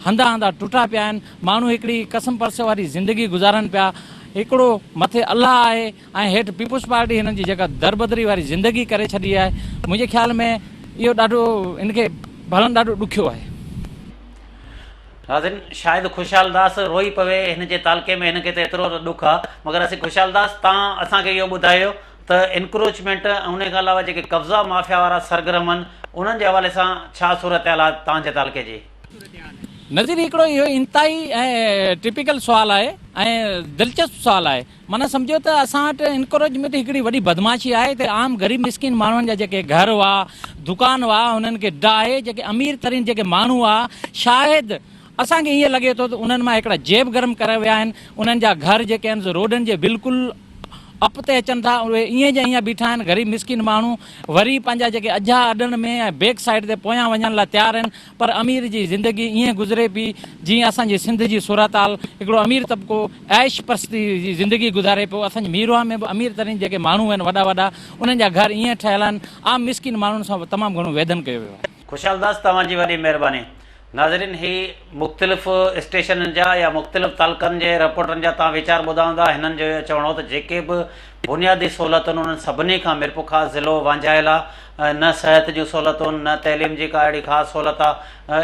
هنڌان هنڌان ٽٽا پيا آهن ماڻهو هڪڙي قسم پرس واري زندگي گذارن پيا هڪڙو مٿي الله آهي ۽ هيٺ پيپلز پارٽي هنن جي جيڪا دربدري واري زندگي ڪري ڇڏي آهي منهنجي خيال ۾ اهو ڏاڍو ان کي ڀرڻ ڏاڍو ڏکيو آهي. ناظرين شايد خوشحال داس روئي پوي هن جي تعلقي ۾ هن کي ته ايترو ته ڏک آ مگر اسين خوشحال داس تان اسان کي اهو ٻڌايو ته انڪروچمينٽ ۽ ان کان علاوه جيڪي قبضا مافيا وارا سرگرم آهن انهن جي حوالي سان ڇا صورتحال آ تان جي تعلقي جي. نظير هڪڙو اهو انتهائي ۽ ٽپيڪل سوال آهي ۽ دلچسپ سوال آهي. معنيٰ سمجهو ته اسان وٽ انڪروچمينٽ هڪڙي وڏي بدمعاشي آهي ته عام غريب مسڪين ماڻهن جا جيڪي گهر هئا، دڪان هئا، انهن کي ڊاهي جيڪي امير ترين جيڪي ماڻهو هئا، شايد اسان کي ائين لڳي ٿو ته انهن مان هڪڙا جيب گرم ڪري ويا آهن، انهن جا گهر جيڪي آهن سو روڊن جي بلڪل اپ تي اچن ٿا، اهي ائين جا ائين بيٺا آهن، غريب مسڪين ماڻهو وري پنهنجا جيڪي اجها اڏڻ ۾ ۽ بيڪ سائيڊ تي پويان وڃڻ لاء تيار آهن. پر امير جي زندگي ائين گذري پئي جيئن اسان جي سنڌ جي صورتحال هڪڙو امير طبقو عيش پرستي جي زندگي گذاري پيو اسان جي ميرواهه ۾ به امير ترين جيڪي ماڻهو آهن وڏا وڏا انهن جا گهر ائين ٺهيل آهن عام مسڪين ماڻهن سان تمام گهڻو ويڌن ڪيو ويو آهي. خوشحال داس توهان جي وڏي مهرباني. ناظرين هي مختلف اسٽيشنن جا يا مختلف تعلقن جي رپورٽرن جا توهان ويچار ٻڌا هوندا هنن جو اهو چوڻ هو ته جيڪي به بنيادي سهولتن انهن سڀني کان ميرپورخاص ضلعو وانجهايل آهي نه صحت جون سهولتون، نه تعليم جي ڪا اهڙي خاص سهولت آ.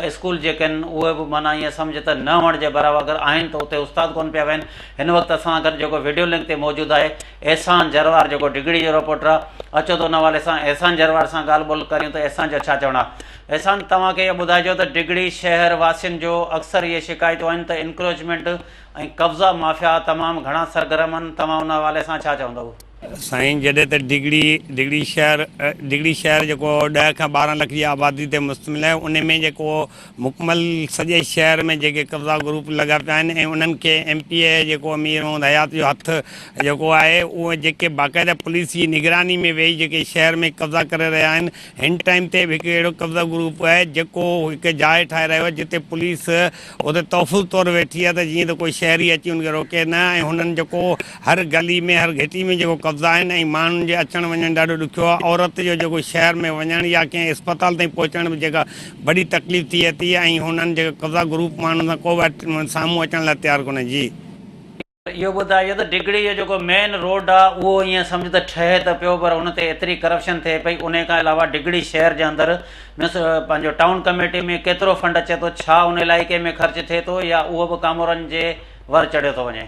اسڪول جيڪي آهن اهي به معنيٰ ائين سمجهه ته نه هئڻ جي برابر اگر آهن ته اتي استاد ڪونه پيا ويهن. هن وقت اسان سان گڏ جيڪو وڊيو لنڪ تي موجود آهي احسان جروار جيڪو ڊگهڙي جو رپورٽر آ. اچو ته ان حوالي سان احسان جروار سان ڳالهه ٻولهه ڪريون ته احسان جو ڇا چوڻ آ. احسان توهان کي اهو ٻڌائجو ته ڊگهڙي شهر واسين جو اڪثر اهي شڪايتون آهن ته انڪروچمينٽ ۽ قبضا مافيا تمام گهڻا سرگرم آهن توهان ان حوالي سان ڇا چوندؤ؟ سائين جڏهن ته ڊگهڙي ڊگهڙي شهر ڊگهڙي شهر جيڪو ڏهه کان 12 لک جي آبادي تي مشتمل آهي ان ۾ جيڪو مڪمل سڄي شهر ۾ جيڪي قبضا گروپ لڳا پيا آهن ۽ انهن کي ايم پي اي جيڪو امير محمد حيات جو هٿ جيڪو آهي اهي جيڪي باقاعده پوليس جي نگراني ۾ ويهي جيڪي شهر ۾ قبضا ڪري رهيا آهن هن ٽائيم تي به هڪ اهڙو قبضا گروپ آهي جيڪو هڪ جاء ٺاهي رهيو آهي جتي پوليس اتي تحفظ طور ويٺي آهي ته جيئن ته ڪوئي شهري اچي ان کي روڪي نه ۽ هنن جيڪو هر گلي ۾ هر گهٽي ۾ جيڪو قبضا آهن ۽ ماڻهن جي اچڻ وڃڻ ڏاڍو ڏکيو آهي عورت جو جيڪو شهر ۾ وڃڻ يا ڪنهن اسپتال تائين پهچڻ به جيڪا وڏي تڪليف ٿئي ٿي ۽ هنن جيڪا قبضا گروپ ماڻهن سان ڪو به سامهون اچڻ لاء تيار ڪونهي جي. اهو ٻڌائجو ته ڊگهڙي جو جيڪو مين روڊ آ اهو ائين سمجهه ته ٺهي ته پيو پر ان تي ايتري ڪرپشن ٿئي پئي انهي کان علاوه ڊگهڙي شهر جي اندر مينس پنهنجو ٽائون ڪميٽي ۾ ڪيترو فنڊ اچي ٿو ڇا ان علائقي ۾ خرچ ٿئي ٿو يا اهو به ڪامورن جي ور چڙهيو ٿو وڃي.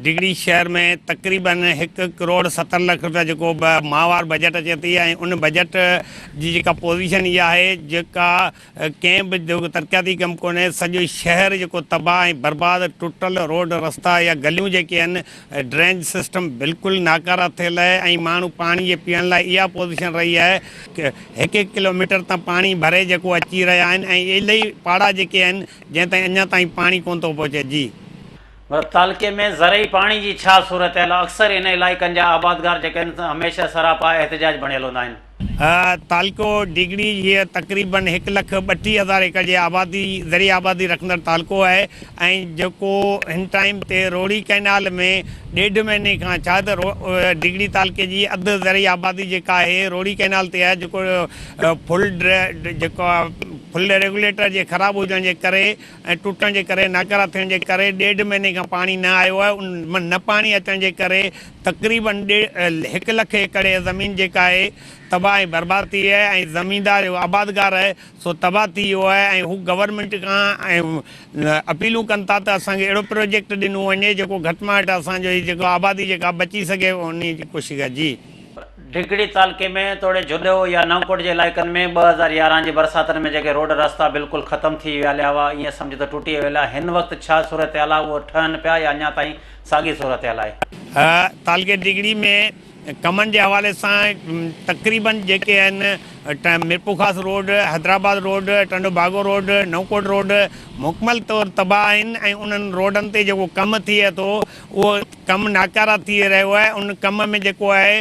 ڊگهڙي شهر ۾ تقريبن هڪ ڪروڙ 70 لک رپيا جيڪو ماهوار بجيٽ اچي ٿي ۽ ان بجيٽ جي جيڪا پوزيشن اها آهي جيڪا ڪنهن به جيڪو ترقياتي ڪم ڪونهي سڄو شهر جيڪو تباهه ۽ برباد ٽٽل روڊ رستا يا گليون جيڪي آهن ڊرينج سسٽم بلڪل ناڪاره ٿيل آهي ۽ ماڻهو پاڻي جي پيئڻ لاء اها پوزيشن رهي آهي هڪ هڪ ڪلو ميٽر تان پاڻي ڀري جيڪو اچي رهيا آهن ۽ الهي پاڙا جيڪي آهن جنهن تائين اڃا تائين پاڻي ڪونه ٿو پهچي جي. مطلب تعلقي ۾ زرعي پاڻي جي ڇا صورتحال آهي اڪثر ان علائقن جا آبادگار جيڪي آهن هميشه سراپا احتجاج بڻيل هوندا آهن. تعلقو ڊگهڙي هيء تقريبن هڪ لک 32 هزار ايڪڙ جي آبادي زرعي آبادي رکندڙ تعلقو آهي ۽ جيڪو هن ٽائيم تي روهڙي ڪئنال ۾ ڏيڍ مهيني کان ڇا ته ڊگهڙي تعلقي جي اڌ زرعي آبادي جيڪا آهي روهڙي ڪئنال تي آهي جيڪو فل جيڪو فل ريگوليٽر جي خراب هجڻ جي ڪري ۽ ٽٽڻ جي ڪري ناڪارا ٿيڻ جي ڪري ڏيڍ مهيني کان پاڻي نه آيو آهي ان نه پاڻي اچڻ جي ڪري تقريبن هڪ لک ايڪڙ زمين جيڪا آهي تباهه ۽ برباد ٿي وئي آهي ۽ زميندار جيڪو آبادگار آهي سو تباهه ٿي ويو آهي ۽ هو گورنمينٽ کان ۽ اپيلون ڪن ٿا ته اسان کي اهڙو پروجيڪٽ ڏنو وڃي جيڪو گهٽ مان گهٽ اسان جو هي جيڪو آبادي جيڪا بچي سگهي انهي جي ڪوشش ڪجي جي. ڊگهڙي تعلقي ۾ توڙي جهڏو يا نئونڪوٽ جي علائقن ۾ 2011 جي برساتن ۾ جيڪي روڊ رستا بلڪل ختم ٿي ويا هليا هئا ائين سمجهه ته ٽٽي ويل آهي هن وقت ڇا صورتحال آهي اهو ٺهن پيا يا اڃا تائين ساڳي صورتحال آهي. تعلقي ڊگهڙي ۾ ڪمن جي حوالي سان تقريبن جيڪي آهن Mirpurkhas road, Hyderabad road, Tando Bago road, Naukot road مڪمل طور تباهه آهن ۽ انهن روڊن تي جيڪو ڪم ٿئي ٿو اهو ڪم ناڪاره ٿي رهيو آهي ان ڪم ۾ جيڪو آهي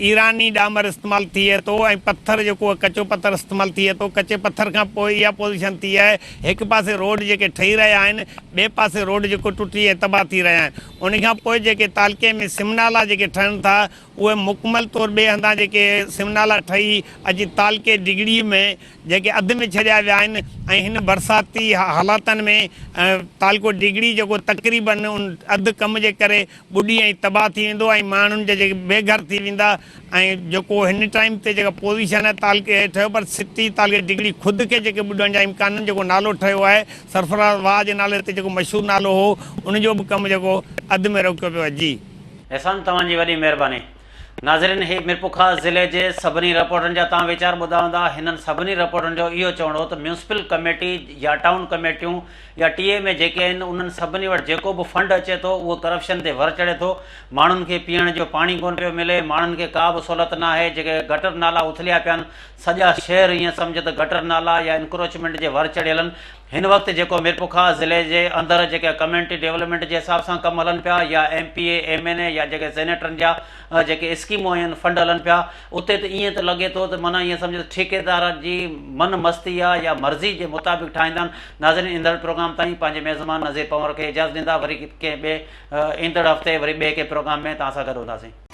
ايراني ڏامر استعمال ٿئي ٿو ۽ پٿر جيڪو آهي ڪچو پٿر استعمال ٿئي ٿو ڪچي پٿر کان پوء اها پوزيشن ٿي آهي هڪ پاسي روڊ جيڪي ٺهي رهيا آهن ٻئي پاسي روڊ جيڪو ٽٽي ۽ تباهه ٿي رهيا آهن ان کان پوء جيڪي تعلقي ۾ سم نالا جيڪي ٺهن ٿا اهي مڪمل طور ٻئي هنڌان جيڪي سم نالا ٺهي اچي تعلقي ڊگهڙي ۾ جيڪي اڌ ۾ ڇڏيا ويا آهن ۽ هن برساتي حالاتن ۾ تعلقو ڊگهڙي جيڪو تقريبن ان اڌ ڪم جي ڪري ٻڏي ۽ تباهه ٿي ويندو ۽ ماڻهن جا جيڪي بي گهر ٿي ويندا ۽ جيڪو هن ٽائيم تي جيڪا پوزيشن آهي تعلقي ٺهيو پر سٽي تعلقي ڊگهڙي خود کي جيڪي ٻڏڻ جا امڪان آهن جيڪو نالو ٺهيو آهي سرفراز واهه جي نالي تي جيڪو مشهور نالو هو ان جو به ڪم جيڪو اڌ ۾ روڪيو پيو آهي جي. احسان توهان جي وڏي مهرباني. ناظرين هي ميرپورخاص ضلعي جي سڀني رپورٽن جا توهان ويچار ٻڌا هوندا هنن سڀني رپورٽن جو اهو چوڻ هو ته ميونسپل ڪميٽي يا ٽائون ڪميٽيون يا ٽي ايم اي جيڪي آهن انهن سڀني وٽ جيڪو به فنڊ اچي ٿو اهو ڪرپشن تي ور چڙهي ٿو ماڻهن کي پيئڻ جو پاڻي ڪونه پيو ملي ماڻهن کي ڪا به سهولت ناهي جيڪي گٽر نالا اٿليا پيا آهن سڄا شهر ائين سمجهه ته گٽر نالا يا انڪروچمينٽ جي ور چڙهيل آهن هن وقت جيڪو ميرپورخاص ضلعي جي اندر جيڪي ڪميونٽي ڊولپمينٽ جي حساب سان ڪم هلن پيا يا M P A, M N اي يا جيڪي سينيٽرن جا جيڪي اسڪيمون آهن فنڊ هلن پيا اتي ته ائين ته لڳي ٿو ته معنيٰ ائين سمجهو ته ٺيڪيدار جي من مستي آ يا مرضي جي مطابق ٺاهيندا آهن ناظرين ايندڙ پروگرام تائين پنهنجي ميزبان نذير پنهور کي اجازت ڏيندا وري ڪنهن ٻئي ايندڙ هفتي وري ٻئي ڪنهن پروگرام ۾ توهان سان گڏ هونداسين.